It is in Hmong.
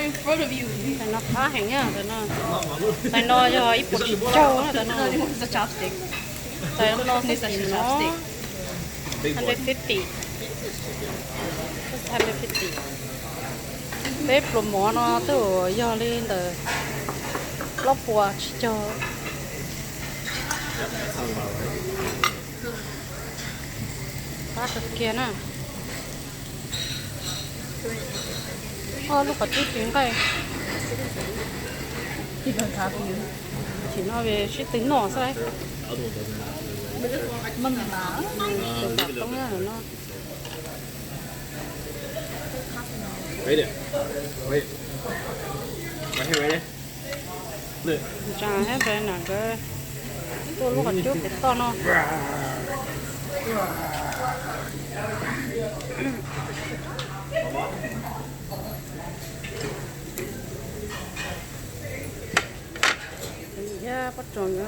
Tais no qab heev na, tais no, tais no yog ib puas tsib caug na tais no. Tais no xwb xim no, hundred fifty, hundred fifty. Peb pluas mov no twb yog li ntawm plaub puas tsib caug. Qab kawg kiag na. Ob lub qhov cub tsis nqaij. Chim no sib tw noj xwb. Tus tom toob no. Ntsa thiab ntawd na nkawd tuaj lub qhov cub pem toj no. Thiab pob tsuas nkawd